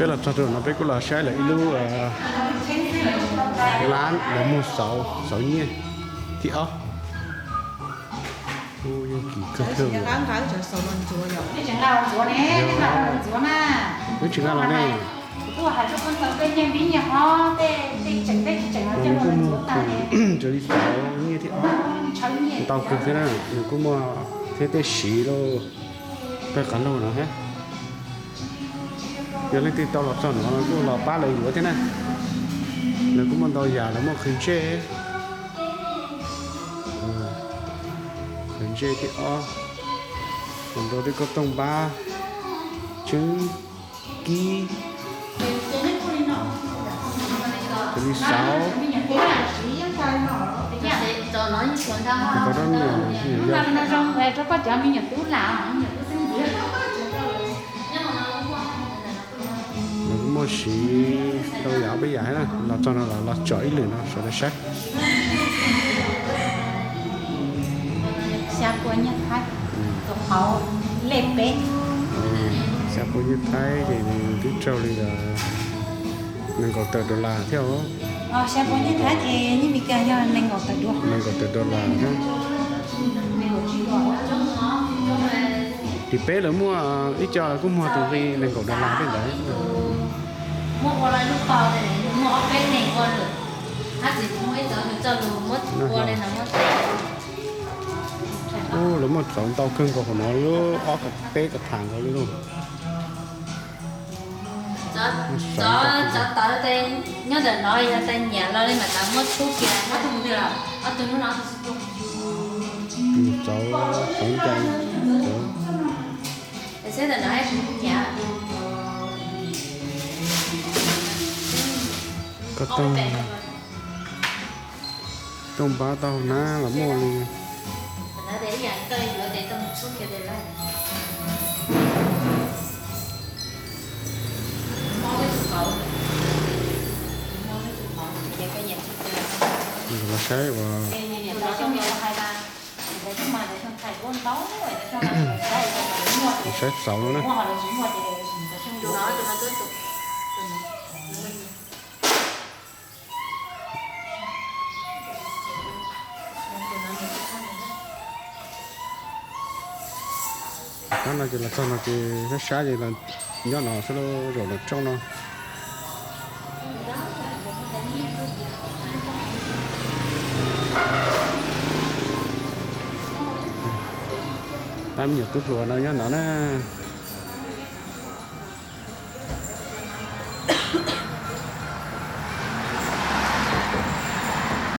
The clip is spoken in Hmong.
Peb los txog rau no peb kuj los saib lawm ib lub lab lawv muag xauv, xauv nyiaj thib ob. Kuj yeej kim kawg thiab. Wb tsis nqa los ne. Kuj muag raws li xauv nyiaj thib ob. Ntau kawg thiab na, nws kuj muaj thiab tej siv lauj, pawg qas lauj no thiab. Yog leej twg tau los txog no kuj los pab lawv yuav thiab na. Lawv kuj muaj ntau yam, lawv muaj qhwv ntsej, qhwv ntsej thib ob, los rau tej kauj tooj npab, tswb, kib, raws li xauv. Rau me nyuam, me nyuam yau. Nws kuj muaj siv rau yam ob peb yam thiab na, los txog no los tsom ib lwm no sawv daws saib. Xya pua nyiaj Thaib ces nws twb raug li nees nkaum tawm dollar thiab os. Nees nkaum tawm dollar thiab. Tim peb lawv muaj ib co lawv kuj muag tus nqi nees nkaum dollar tej ntawd. Ub, lawv muaj xauv ntau kawg nkaus hauv no, lub ob peb kav tham nkaus li lauj. Xauv ntau kawg nkaus. Nyob ntawm no yog tais nyiam los li mas tas muab tshub kiag ob tug mus twg los ob tug hnub no. Xauv, xauv ncaws, xauv. Koj tooj, tooj npab tau na los muaj li. Los saib ua, saib xauv no na. Qab no ces los txog no ces sab sab ces nyob no xwb lauj, zaum lawm rooj no. Pab me nyuam tub hluas no nyob no na.